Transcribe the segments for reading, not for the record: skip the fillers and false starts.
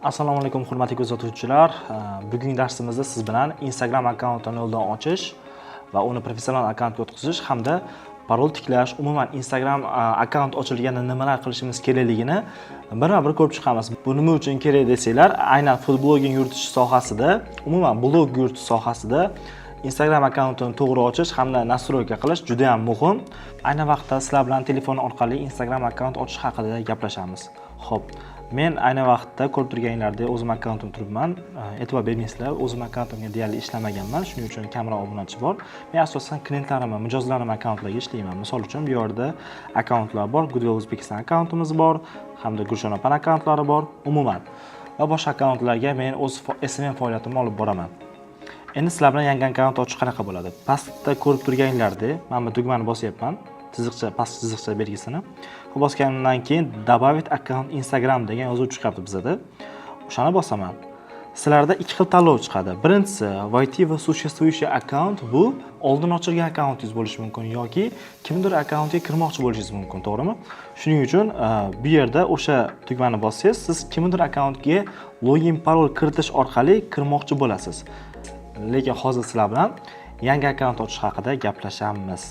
Assalomu alaykum, hurmatli kuzatuvchilar. Bugungi darsimizda siz bilan Instagram akkauntini noldan ochish va uni professional akkauntga o'tkazish hamda parol tiklash, umuman Instagram akkaunt ochilganda nimalar qilishimiz kerakligini birma-bir ko'rib chiqamiz. Bu nima uchun kerak desanglar, aynan food blogging yuritish sohasida, umuman blog yuritish sohasida Instagram akkauntini to'g'ri ochish hamda настройка qilish juda ham muhim. Ayni vaqtda sizlar bilan telefon orqali Instagram akkaunt ochish haqida gaplashamiz. Xo'p, men ayni vaqtda ko'rib turganinglardek o'zim akkauntim turibman. E'tibor bermaysizlar, o'zim akkauntimga deyarli ishlamaganman, shuning uchun kamroq obunachi bor. Men asosan klientlarim, mijozlarim akkauntlariga ishlayman. Misol uchun, bu yerda akkauntlar bor, Goodwill Uzbekistan akkauntimiz bor, hamda Gulshon opani akkauntlari bor, umuman. Va boshqa akkauntlarga men o'z SMM faoliyatimni olib boraman. Endi sizlar bilan yangi akkaunt ochish qanaqa bo'ladi? Pastda ko'rib turganinglardek, mana bu tugmani bosyapman. Chiziqcha, past chiziqcha belgisini. Bu bosganimdan keyin "Добавить аккаунт Instagram" degan yozuv chiqyapti bizada. O'shani bosaman. Sizlarda ikki xil tanlov chiqadi. Birinchisi "Войти в существующий аккаунт", bu oldin ochilgan akkauntingiz bo'lishi mumkin yoki kimdir akkauntiga kirmoqchi bo'lishingiz mumkin, to'g'rimi? Shuning uchun bu yerda o'sha tugmani bossangiz, siz kimdir akkauntiga login, parol kiritish orqali kirmoqchi bo'lasiz. Lekin hozir sizlar bilan yangi akkaunt ochish haqida gaplashamiz.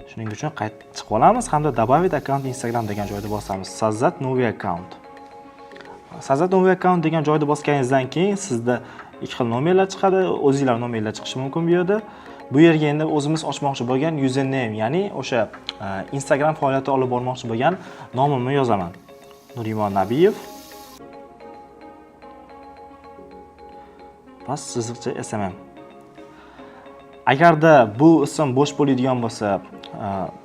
Shuning uchun qaytib chiqib olamiz hamda "Добавить аккаунт Instagram" degan joyda bosamiz. "Создать новый аккаунт". "Создать новый аккаунт" degan joyda bosganingizdan keyin sizda ikki xil nomerlar chiqadi, o'zinglar nomerlar chiqishi mumkin bu yerda. Bu yerga endi o'zimiz ochmoqchi bo'lgan username, ya'ni o'sha Instagram faoliyati olib bormoqchi bo'lgan nomimni yozaman. Nurimon Nabiyev. Past chiziqcha SMM. Agarda bu ism bo'sh bo'ladigan bo'lsa,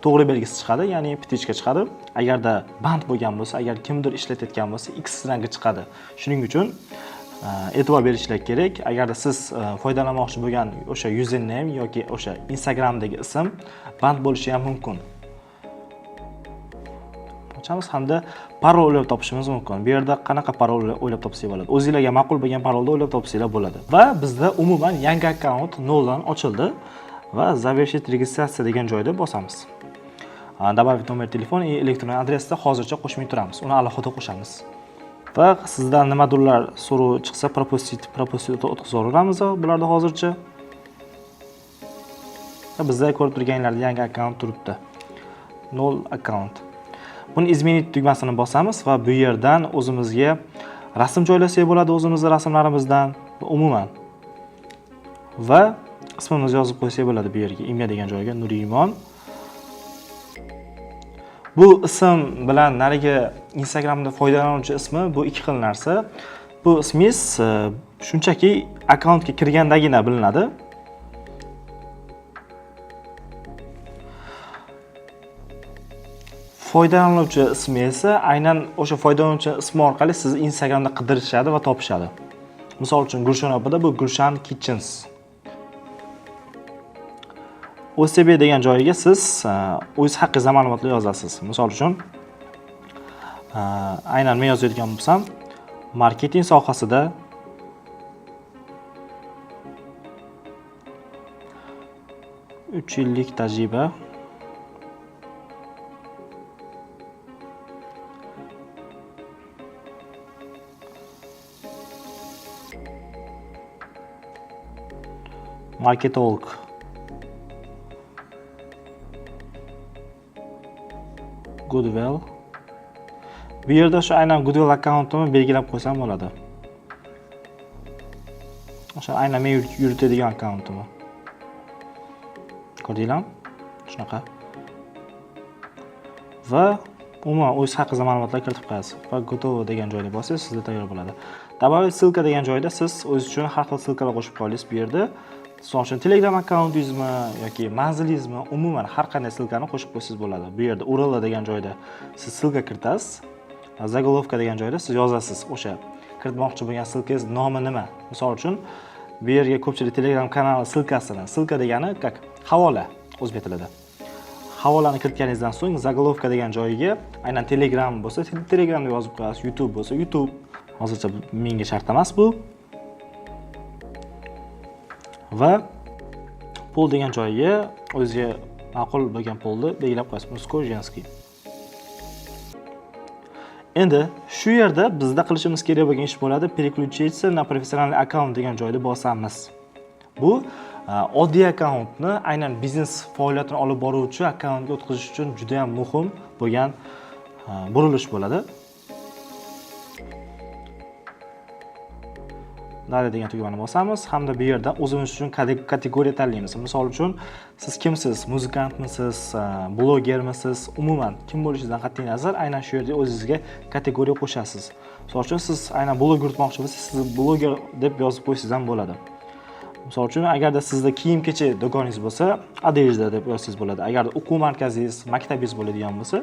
to'g'ri belgisi chiqadi, ya'ni птичка chiqadi. Agarda band bo'lgan bo'lsa, agar kimdir ishlatayotgan bo'lsa, X rangi chiqadi. Shuning uchun e'tibor berishlar kerak. Agarda siz foydalanmoqchi bo'lgan o'sha username yoki o'sha Instagramdagi ism band bo'lishi ham mumkin. Ochamiz hamda parol o'ylab topishimiz mumkin. Bu yerda qanaqa parol o'ylab topsak bo'ladi? O'zinglarga ma'qul bo'lgan parolni o'ylab topsanglar bo'ladi. Va bizda umuman yangi akkaunt noldan ochildi va "Завершить регистрация" degan joyda bosamiz. "Добавить номер телефона и электронный адрес" ni hozircha qo'shmay turamiz. Uni alohida qo'shamiz. Va sizdan nimadirlar so'rov chiqsa, пропустить o'tkazaveramiz bularda hozircha. Va bizda ko'rib turganinglardek yangi akkaunt turibdi. Nol akkaunt. Buni "Изменить" tugmasini bosamiz va bu yerdan o'zimizga rasm joylasak bo'ladi, o'zimizni rasmlarimizdan va umuman. Va ismimizni yozib qo'ysak bo'ladi bu yerga, "Имя" degan joyga Nurimon. Bu ism bilan narigi Instagramda foydalanuvchi ismi bu ikki xil narsa. Bu ismingiz shunchaki akkauntga kirgandagina bilinadi. Foydalanuvchi ismi esa aynan o'sha foydalanuvchi ismi orqali sizni Instagramda qidirishadi va topishadi. Misol uchun, Gulshan opada bu Gulshan Kitchens. "О себе" degan joyiga siz o'zingiz haqingizda ma'lumotlar yozasiz. Misol uchun, aynan men yozayotgan bo'lsam, marketing sohasida 3 yillik tajriba, marketolog, Goodwill. Bu yerda shu aynan Goodwill akkauntimni belgilab qo'ysam bo'ladi. O'sha aynan men yuritadigan akkauntimni. Ko'rdinglarmi? Shunaqa. Va umuman o'z haqingizda ma'lumotlar kiritib qo'yasiz va "Готово" degan joyda bossangiz, sizda tayyor bo'ladi. "Добавить ссылка" degan joyda siz o'zingiz uchun har xil ссылка lar qo'shib qo'ya olasiz bu yerda. Misol uchun, Telegram akkauntingizmi yoki manzilingizmi, umuman har qanday ссылка ni qo'shib qo'ysangiz bo'ladi. Bu yerda "URL" degan joyda siz ссылка kiritasiz. "Заголовка" degan joyda siz yozasiz o'sha kiritmoqchi bo'lgan ссылка ngiz nomi nima. Misol uchun, bu yerga ko'pchilik Telegram kanali ссылка sini, ссылка degani как havola o'zbek tilida. Havolani kiritganingizdan so'ng "Заголовка" degan joyiga aynan Telegram bo'lsa, Telegram deb yozib qo'yasiz, YouTube bo'lsa, YouTube. Hozircha menga shart emas bu. Va "Пол" degan joyiga o'zingizga ma'qul bo'lgan пол ni belgilab qo'yasiz. Мужской, женский. Endi shu yerda bizda qilishimiz kerak bo'lgan ish bo'ladi, переключиться на профессиональный аккаунт degan joyda bosamiz. Bu oddiy akkauntni aynan biznes faoliyatini olib boruvchi akkauntga o'tkazish uchun juda ham muhim bo'lgan burilish bo'ladi. Далее degan tugmani bosamiz hamda bu yerda o'zimiz uchun kategoriya tanlaymiz. Misol uchun, siz kimsiz? Muzikantmisiz, blogermisiz? Umuman, kim bo'lishingizdan qat'iy nazar, aynan shu yerda o'zingizga kategoriya qo'shasiz. Misol uchun, siz aynan blog yuritmoqchi bo'lsangiz, siz bloger deb yozib qo'ysangiz ham bo'ladi. Misol uchun, agarda sizda kiyim-kechak do'koningiz bo'lsa, одежда deb yozsangiz bo'ladi. Agarda o'quv markazingiz, maktabingiz bo'ladigan bo'lsa,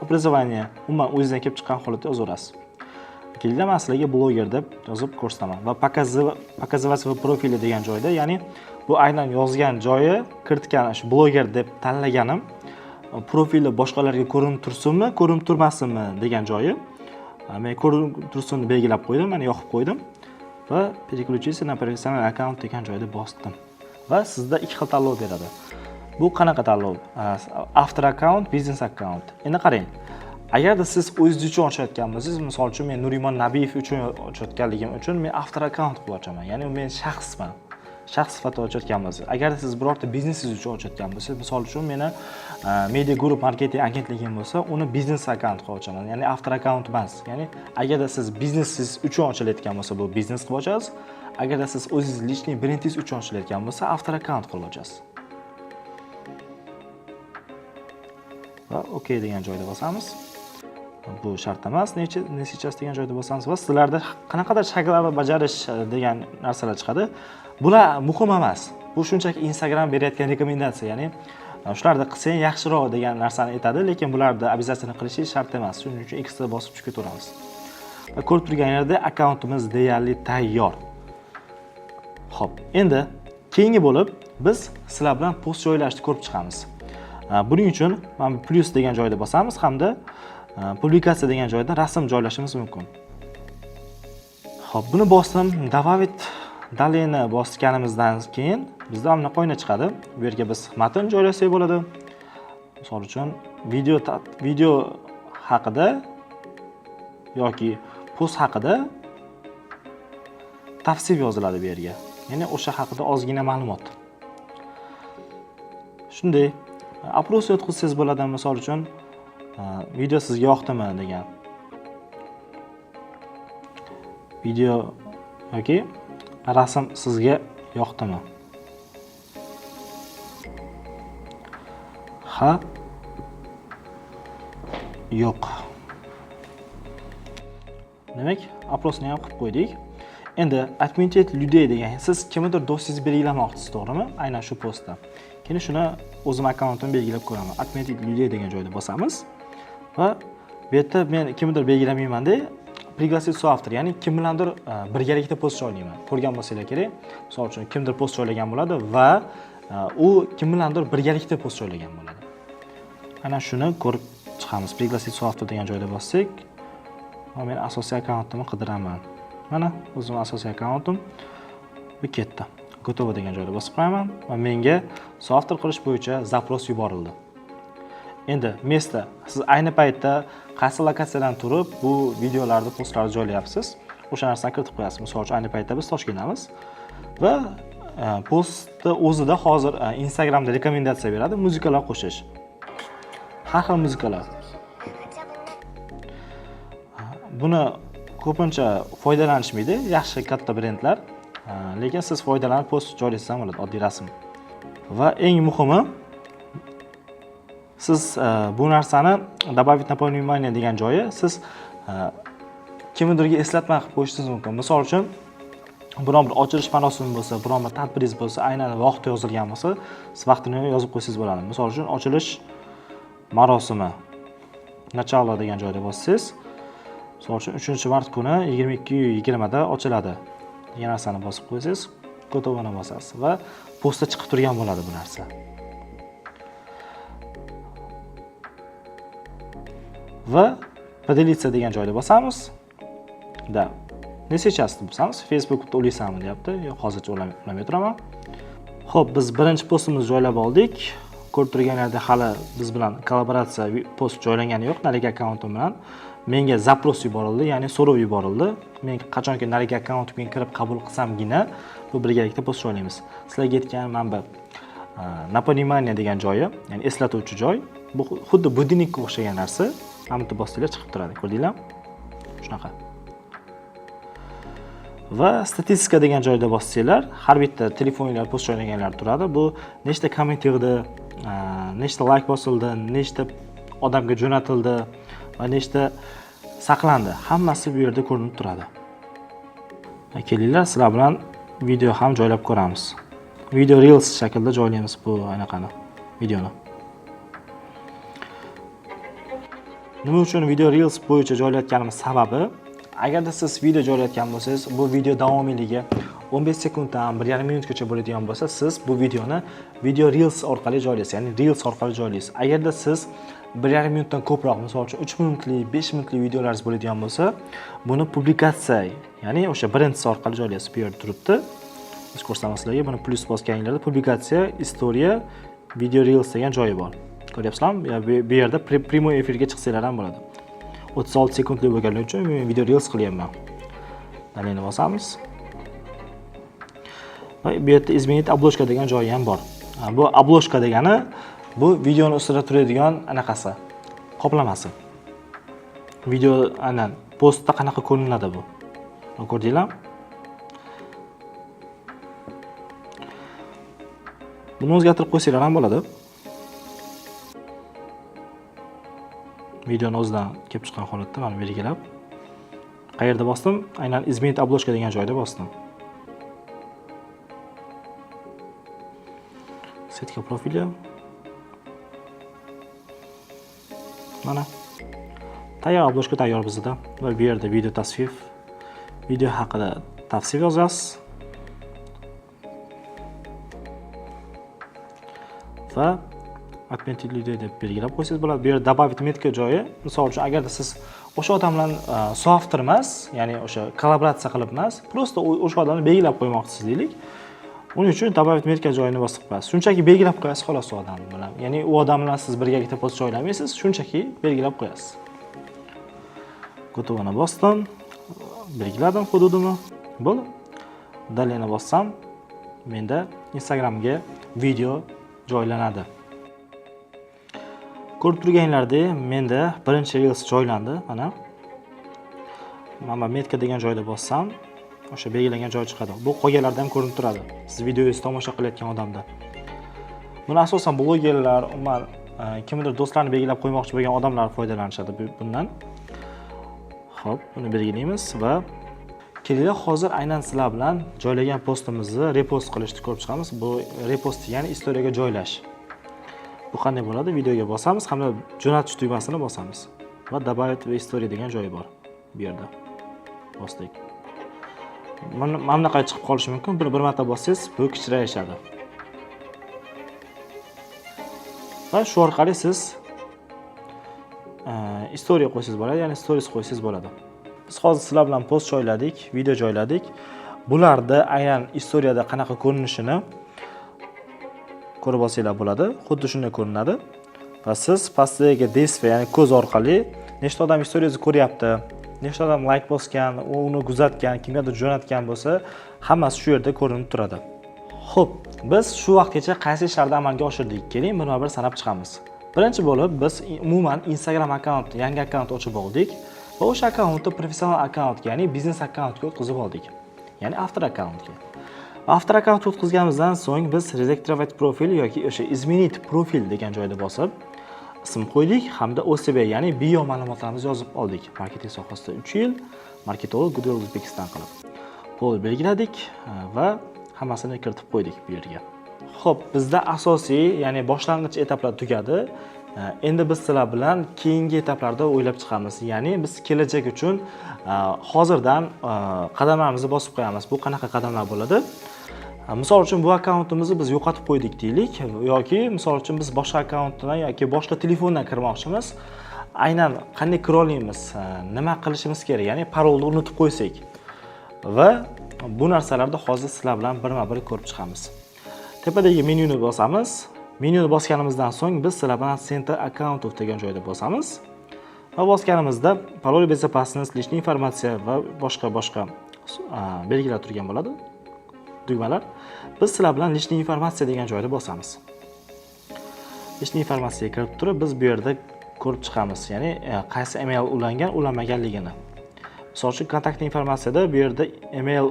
образование, umuman o'zingizdan kelib chiqqan holatda yozaverasiz. Kelinglar, man sizlarga bloger deb yozib ko'rsataman va показывать в профиле degan joyda, ya'ni bu aynan yozgan joyi, kiritgan shu bloger deb tanlaganim profili boshqalarga ko'rinib tursinmi, ko'rinib turmasinmi degan joyi, men ko'rinib tursin deb belgilab qo'ydim, mana yoqib qo'ydim va переключиться на профессиональный аккаунт degan joyda bosdim. Va sizda ikki xil tanlov beradi. Bu qanaqa tanlov? Автор аккаунт, biznes akkaunt. Endi qarang. Agarda siz o'zingiz uchun ochayotgan bo'lsangiz, misol uchun men Nurimon Nabiyev uchun ochayotganligim uchun men автор аккаунт qilib ochaman. Ya'ni men shaxsman. Shaxs sifatida ochayotgan bo'lsangiz. Agarda siz birorta biznesingiz uchun ochayotgan bo'lsangiz, misol uchun meni Media Group marketing agentligim bo'lsa, uni biznes akkaunt qilib ochaman. Ya'ni автор аккаунт emas. Ya'ni agarda siz biznesingiz uchun ochilayotgan bo'lsa, bu biznes qilib ochasiz. Agarda siz o'zingiz личный brendingiz uchun ochilayotgan bo'lsa, автор аккаунт qilib ochasiz. Va OK degan joyda bosamiz. Bu shart emas, necha не сейчас degan joyda bosamiz va sizlarda qanaqadir shakllarni bajarish degan narsalar chiqadi. Bular muhim emas. Bu shunchaki Instagram berayotgan rekomendatsiya, ya'ni shularni qilsang yaxshiroq degan narsani aytadi, lekin bularni обязательно qilishingiz shart emas. Shuning uchun X ni bosib tushib ketaveramiz. Va ko'rib turganingizdek akkauntimiz deyarli tayyor. Xo'p, endi keyingi bo'lib biz sizlar bilan post joylashni ko'rib chiqamiz. Buning uchun mana bu plyus degan joyda bosamiz hamda publikatsiya degan joyda rasm joylashimiz mumkin. Xo'p, buni bosdim, добавить далее ni bosganimizdan keyin bizda mana bunaqa oyna chiqadi. Bu yerga biz matn joylasak bo'ladi. Misol uchun video haqida yoki post haqida tavsif yoziladi bu yerga. Ya'ni o'sha haqida ozgina ma'lumot. Shunday опрос o'tkazsangiz bo'ladi, misol uchun video sizga yoqdimi degan. Video yoki rasm sizga yoqdimi? Ha, yo'q. Demak, опрос ni ham qilib qo'ydik. Endi отметить людей degan, siz kimnidir do'stingizni belgilamoqchisiz, to'g'rimi? Aynan shu postda. Keyin shuni o'zim akkauntimni belgilab ko'raman. Отметить людей degan joyda bosamiz va bu yerda men kimnidir belgilamayman-da, пригласить соавтор, ya'ni kim bilandir birgalikda post joylayman. Ko'rgan bo'lsanglar kerak. Misol uchun kimdir post joylagan bo'ladi va u kim bilandir birgalikda post joylagan bo'ladi. Ana shuni ko'rib chiqamiz. Пригласить соавтор degan joyda bossak, va men asosiy akkauntimni qidiraman. Mana o'zim asosiy akkauntim bu ketdi. Готово degan joyda bosib qo'yaman va menga соавтор qilish bo'yicha запрос yuborildi. Endi место, siz ayni paytda qaysi lokatsiyadan turib bu videolarni, postlarni joylayapsiz, o'sha narsani kiritib qo'yasiz. Misol uchun, ayni paytda biz Toshkentdamiz va postni o'zida hozir Instagramda rekomendatsiya beradi muzikalar qo'shish. Har xil muzikalar. Buni ko'pincha foydalanishmaydi yaxshi katta brendlar, lekin siz foydalanib post joylasangiz ham bo'ladi, oddiy rasm. Va eng muhimi, siz bu narsani добавить напоминание degan joyi, siz kimnidirga eslatma qilib qo'yishingiz mumkin. Misol uchun, biron bir ochilish marosimi bo'lsa, biron bir tadbiringiz bo'lsa, aynan vaqti yozilgan bo'lsa, siz vaqtini yozib qo'ysangiz bo'ladi. Misol uchun, ochilish marosimi начало degan joyda bossangiz, misol uchun 3-mart kuni 22:20 da ochiladi degan narsani bosib qo'ysangiz, готово ni bosasiz va postda chiqib turgan bo'ladi bu narsa. Va поделиться degan joyda bosamiz. Да. Не сейчас deb bosamiz. Facebookda ulaysanmi deyapti. Yo'q, hozircha ulamay turaman. Xo'p, biz birinchi postimizni joylab oldik. Ko'rib turganlaridek, hali biz bilan kollaboratsiya post joylangani yo'q narigi akkauntim bilan. Menga запрос yuborildi, ya'ni so'rov yuborildi. Men qachonki narigi akkauntimga kirib qabul qilsamgina bu birgalikda post joylaymiz. Sizlarga aytgan mana bu напоминание degan joyi, ya'ni eslatuvchi joy. Bu xuddi будильник ka o'xshagan narsa. Mana bu yerda bossanglar, chiqib turadi. Ko'rdinglarmi? Shunaqa. Va statistika degan joyda bossanglar, har bitta telefoninglar post joylaganlar turadi. Bu nechta komment yig'di, nechta layk bosildi, nechta odamga jo'natildi va nechta saqlandi. Hammasi bu yerda ko'rinib turadi. Kelinglar, sizlar bilan video ham joylab ko'ramiz. Video Reels shaklida joylaymiz bu anaqani, videoni. Nima uchun video Reels bo'yicha joylayotganimiz sababi, agarda siz video joylayotgan bo'lsangiz, bu video davomiyligi 15 sekunddan 1,5 minutgacha bo'ladigan bo'lsa, siz bu videoni video Reels orqali joylaysiz, ya'ni Reels orqali joylaysiz. Agarda siz 1,5 minutdan ko'proq, misol uchun 3 minutlik, 5 minutlik videolaringiz bo'ladigan bo'lsa, buni publikatsiya, ya'ni o'sha birinchisi orqali joylaysiz. Bu yerda turibdi. Biz ko'rsataman sizlarga, buni plyus bosganinglarda publikatsiya, история, video Reels degan joyi bor. Ko'ryapsizlarmi? Bu yerda прямой efirga chiqsanglar ham bo'ladi. 36 sekundli bo'lgani uchun men video Reels qilyapman. Dalini bosamiz. Va bu yerda изменить обложка degan joyi ham bor. Bu обложка degani bu videoni ustida turadigan anaqasi, qoplamasi. Video aynan postda qanaqa ko'rinadi bu. Ko'rdinglarmi? Buni o'zgartirib qo'ysanglar ham bo'ladi. Videoni o'zidan kelib chiqqan holatda mana belgilab qayerda bosdim? Aynan изменить обложка degan joyda bosdim. Сетка профиля. Mana tayyor обложка tayyor bizda. Va bu yerda video tasvir, video haqida tavsif yozasiz. Va отметить людей deb belgilab qo'ysangiz bo'ladi. Bu yerda добавить метка joyi, misol uchun agarda siz o'sha odam bilan soavtor emas, ya'ni o'sha kollaboratsiya qilib emas, просто o'sha odamni belgilab qo'ymoqchisiz deylik. Uning uchun добавить метка joyini bosib qo'yasiz. Shunchaki belgilab qo'yasiz xolos u odam bilan. Ya'ni u odam bilan siz birgalikda post joylamaysiz, shunchaki belgilab qo'yasiz. Gotovani bosdim, belgiladim hududimni. Bo'ldi. Dalini bossam, menda Instagramga video joylanadi. Ko'rib turganlaridek, menda birinchi Reels joylandi, mana. Mana metka degan joyda bossam, o'sha belgilangan joy chiqadi. Bu qolganlarda ham ko'rinib turadi. Siz videongizni tomosha qilayotgan odamda. Buni asosan blogerlar, umuman kimdir do'stlarini belgilab qo'ymoqchi bo'lgan odamlar foydalanishadi bundan. Xo'p, buni belgilaymiz va kelinglar hozir aynan sizlar bilan joylagan postimizni repost qilishni ko'rib chiqamiz. Bu repost degani istoriyaga joylash. Bu qanday bo'ladi? Videoga bosamiz hamda jo'natish tugmasini bosamiz va добавить в историю degan joyi bor bu yerda. Bosdik. Mana bunaqa chiqib qolishi mumkin. Bir marta bossangiz bu kichrayishadi. Va shu orqali siz istoriya qo'ysangiz bo'ladi, ya'ni stories qo'ysangiz bo'ladi. Biz hozir sizlar bilan post joyladik, video joyladik. Bularda aynan istoriyada qanaqa ko'rinishini ko'rib olsanglar bo'ladi. Xuddi shunday ko'rinadi. Va siz pastdagi действие, ya'ni ko'z orqali nechta odam istoriyangizni ko'ryapti, nechta odam like bosgan, uni kuzatgan, kimgadir jo'natgan bo'lsa, hammasi shu yerda ko'rinib turadi. Xo'p, biz shu vaqtgacha qaysi ishlarni amalga oshirdik? Keling, birma-bir sanab chiqamiz. Birinchi bo'lib biz umuman Instagram akkaunt, yangi akkaunt ochib oldik va o'sha akkauntni professional akkauntga, ya'ni biznes akkauntga o'tkazib oldik. Ya'ni avtor akkauntga. Avtor akkaunt o'tkazganimizdan so'ng biz редактировать profil yoki o'sha изменить profil degan joyda bosib ism qo'ydik hamda OCB, ya'ni bio ma'lumotlarimizni yozib oldik. Marketing sohasida 3 yil, marketolog Goodwill Uzbekistan qilib. Pol belgiladik va hammasini kiritib qo'ydik bu yerga. Xo'p, bizda asosiy, ya'ni boshlang'ich etaplar tugadi. Endi biz sizlar bilan keyingi etaplarda o'ylab chiqamiz. Ya'ni biz kelajak uchun hozirdan qadamlarimizni bosib qo'yamiz. Bu qanaqa qadamlar bo'ladi? Misol uchun bu akkauntimizni biz yo'qotib qo'ydik deylik yoki misol uchun biz boshqa akkauntdan yoki boshqa telefondan kirmoqchimiz. Aynan qanday kira olamiz, nima qilishimiz kerak, ya'ni parolni unutib qo'ysak. Va bu narsalarni hozir sizlar bilan birma-bir ko'rib chiqamiz. Tepadagi menyuni bosamiz. Menyuni bosganimizdan so'ng biz sizlar bilan Центр аккаунтов degan joyda bosamiz. Va bosganimizda пароль, безопасность, личная информация va boshqa belgilar turgan bo'ladi. Tugmalar. Biz sizlar bilan личная информация degan joyda bosamiz. Личная информация ga kirib turib, biz bu yerda ko'rib chiqamiz, ya'ni qaysi email ulangan, ulanmaganligini. Misol uchun, контактная информация da bu yerda email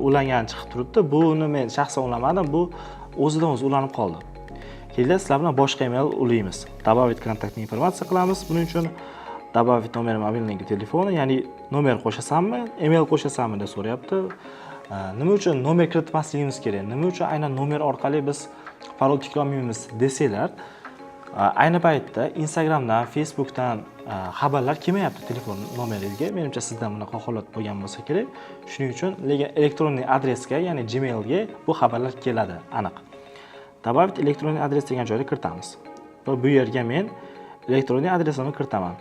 ulangan chiqib turibdi. Buni men shaxsan ulamadim, bu o'zidan o'zi ulanib qoldi. Keyin sizlar bilan boshqa email ulaymiz. Добавить контактная информация qilamiz. Buning uchun добавить номер мобильного телефона, ya'ni nomer qo'shasanmi, email qo'shasanmi deb so'rayapti. Nima uchun nomer kiritmasligimiz kerak? Nima uchun aynan nomer orqali biz parol tiklolmaymiz desanglar, ayni paytda Instagramdan, Facebookdan xabarlar kelmayapti telefon nomeringizga. Menimcha, sizda bunaqa holat bo'lgan bo'lsa kerak. Shuning uchun lekin электронный adresga, ya'ni Gmailga bu xabarlar keladi aniq. Добавить электронный адрес degan joyda kiritamiz. Va bu yerga men электронный adresimni kiritaman.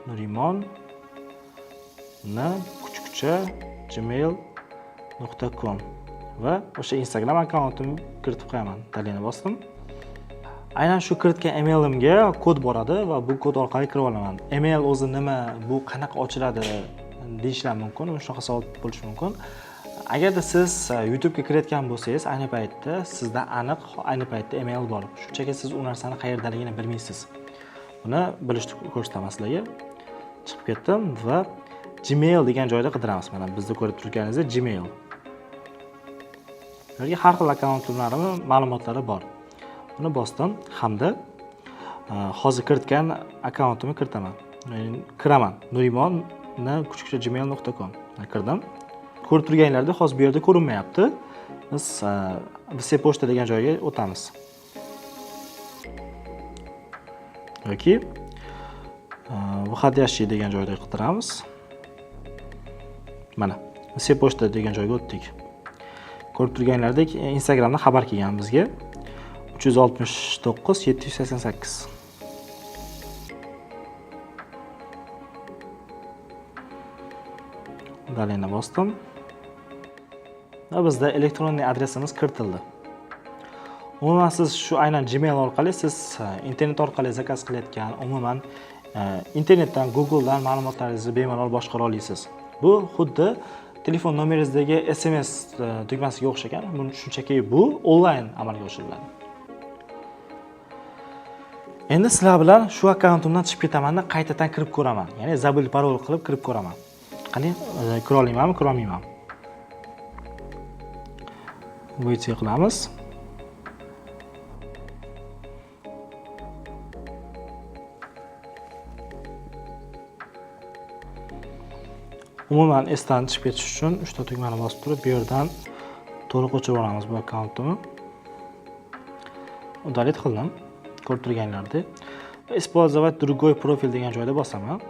Nurimon n kuchukcha gmail.com va o'sha Instagram akkauntimni kiritib qo'yaman. Далее ni bosdim. Aynan shu kiritgan emailimga kod boradi va bu kod orqali kirib olaman. Email o'zi nima, bu qanaqa ochiladi deyishlar mumkin, shunaqa savol bo'lishi mumkin. Agarda siz YouTubega kirayotgan bo'lsangiz, ayni paytda sizda aniq ayni paytda email bor. Shunchaki siz u narsani qayerdaligini bilmaysiz. Buni bilishni ko'rsataman sizlarga. Chiqib ketdim va Gmail degan joyda qidiramiz. Mana bizda ko'rib turganingizdek Gmail. Bu yerga har xil akkauntlarimni ma'lumotlari bor. Buni bosdim hamda hozir kiritgan akkauntimni kiritaman. Ya'ni kiraman. Nurimon n kuchukcha gmail.com. Kirdim. Ko'rib turganlaringdek hozir bu yerda ko'rinmayapti. Biz все почта degan joyga o'tamiz. Yoki входящий degan joyda qidiramiz. Mana все почта degan joyga o'tdik. Ko'rib turganlaringdek Instagramdan xabar kelgan bizga. 369 788. Далее ni bosdim. Va bizda электронный adresimiz kiritildi. Umuman siz shu aynan Gmail orqali siz internet orqali zakaz qilayotgan, umuman internetdan, Googledan ma'lumotlaringizni bemalol boshqara olasiz. Bu xuddi telefon nomeringizdagi SMS tugmasiga o'xshagan. Buni shunchaki bu onlayn amalga oshiriladi. Endi sizlar bilan shu akkauntimdan chiqib ketaman-da, qaytadan kirib ko'raman. Ya'ni забыл пароль qilib kirib ko'raman. Qani, kira olamanmi, kira olmaymanmi? Выйти qilamiz. Umuman esdan chiqib ketish uchun 3 ta tugmani bosib turib, bu yerdan to'liq o'chirib olamiz bu akkauntimni. Удалить qildim. Ko'rib turganlaridek. Использовать другой профиль degan joyda bosaman.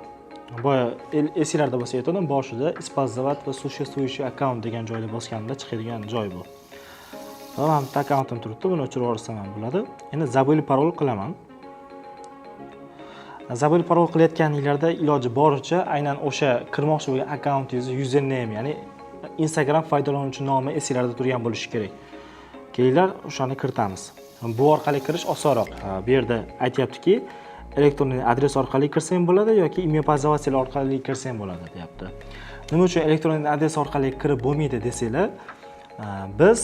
Boya esinglarda bo'lsa aytgandim, boshida использовать va существующий аккаунт degan joyda bosganimda chiqadigan joy bu. Va mana bitta akkauntim turibdi, buni o'chirib yuborsam ham bo'ladi. Endi забыли пароль qilaman. Забыли пароль qilayotganinglarda iloji boricha aynan o'sha kirmoqchi bo'lgan akkauntingizni username, ya'ni Instagram foydalanuvchi nomi esinglarda turgan bo'lishi kerak. Kelinglar, o'shani kiritamiz. Bu orqali kirish osonroq. Bu yerda aytyaptiki, elektron adres orqali kirsang bo'ladi yoki имя пользователя orqali kirsang bo'ladi deyapti. Nima uchun elektron adres orqali kirib bo'lmaydi desanglar, biz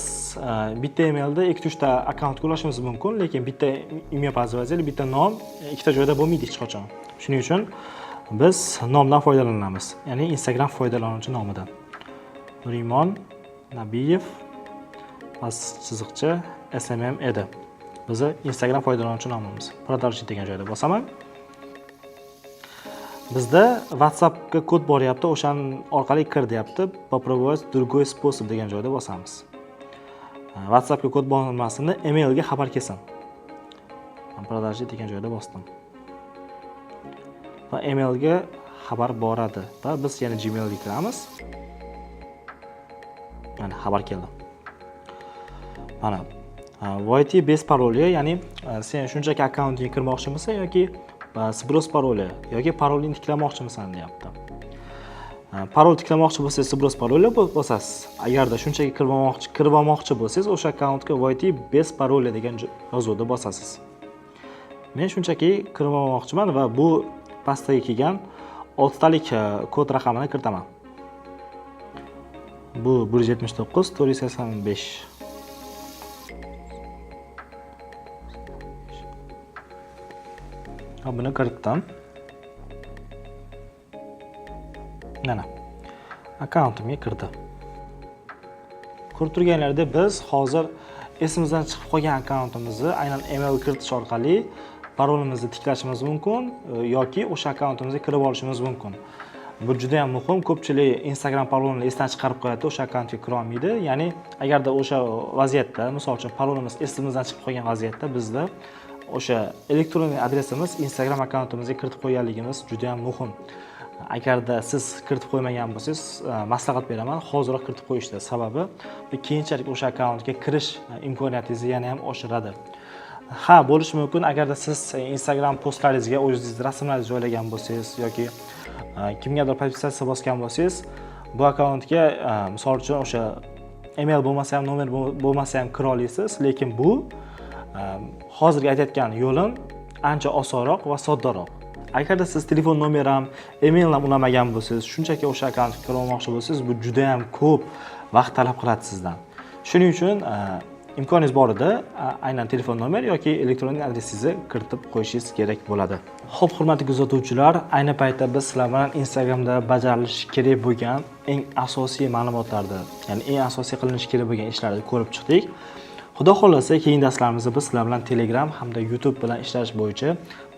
bitta emailda 2-3 ta akkauntga ulashimiz mumkin, lekin bitta имя пользователя, bitta nom ikkita joyda bo'lmaydi hech qachon. Shuning uchun biz nomdan foydalanamiz, ya'ni Instagram foydalanuvchi nomidan. Nurimon Nabiyev past chiziqcha SMM edi. Bizni Instagram foydalanuvchi nomimiz. Продолжить degan joyda bosaman. Bizda WhatsAppga kod boryapti, o'shan orqali kir deyapti. Попробовать другой способ degan joyda bosamiz. WhatsAppga kod bormasini emailga xabar kelsin. Продолжить degan joyda bosdim. Va emailga xabar boradi va biz yana Gmailga kiramiz. Mana xabar keldi. Mana войти без пароля, ya'ni sen shunchaki akkauntingga kirmoqchimisan yoki сброс пароля yoki parolni tiklamoqchimisan deyapti. Parol tiklamoqchi bo'lsangiz, "Сброс пароля" bosasiz. Agarda shunchaki kirib olmoqchi bo'lsangiz, o'sha akkauntga "Войти без пароля" degan yozuvni bosasiz. Men shunchaki kirib olmoqchiman va bu pastdagi kelgan oltitalik kod raqamini kiritaman. Bu 179 485. Hop, buni kiritdim. Mana. Akkauntimga kirdi. Ko'rib turganlaridek, biz hozir esimizdan chiqib qolgan akkauntimizni aynan email kiritish orqali parolimizni tiklashimiz mumkin yoki o'sha akkauntimizga kirib olishimiz mumkin. Bu juda ham muhim. Ko'pchilik Instagram parolini esdan chiqarib qo'yadi, o'sha akkauntga kira olmaydi. Ya'ni agarda o'sha vaziyatda, misol uchun, parolimiz esimizdan chiqib qolgan vaziyatda bizda o'sha elektron adresimiz Instagram akkauntimizga kiritib qo'yganligimiz juda ham muhim. Agarda siz kiritib qo'ymagan bo'lsangiz, maslahat beraman, hoziroq kiritib qo'yishni. Sababi bu keyinchalik o'sha akkauntga kirish imkoniyatingizni yana ham oshiradi. Ha, bo'lishi mumkin, agarda siz Instagram postlaringizga o'zingiz rasmlaringizni joylagan bo'lsangiz yoki kimgadir подписаться bosgan bo'lsangiz, bu akkauntga misol uchun o'sha email bo'lmasa ham, nomer bo'lmasa ham kira olasiz, lekin bu hozirgi aytayotgan yo'lim ancha osonroq va soddaroq. Agarda siz telefon nomer ham, email ham ulamagan bo'lsangiz, shunchaki o'sha akkauntga kira olmoqchi bo'lsangiz, bu juda ham ko'p vaqt talab qiladi sizdan. Shuning uchun imkoningiz borida aynan telefon nomer yoki elektron adresingizni kiritib qo'yishingiz kerak bo'ladi. Xo'p, hurmatli kuzatuvchilar, ayni paytda biz sizlar bilan Instagramda bajarilishi kerak bo'lgan eng asosiy ma'lumotlarni, ya'ni eng asosiy qilinishi kerak bo'lgan ishlarni ko'rib chiqdik. Xudo xohlasa, keyingi darslarimizda biz sizlar bilan Telegram hamda YouTube bilan ishlash bo'yicha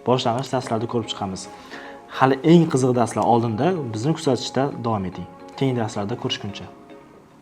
boshlang'ich darslarni ko'rib chiqamiz. Hali eng qiziq darslar oldinda, bizni kuzatishda davom eting. Keyingi darslarda ko'rishguncha.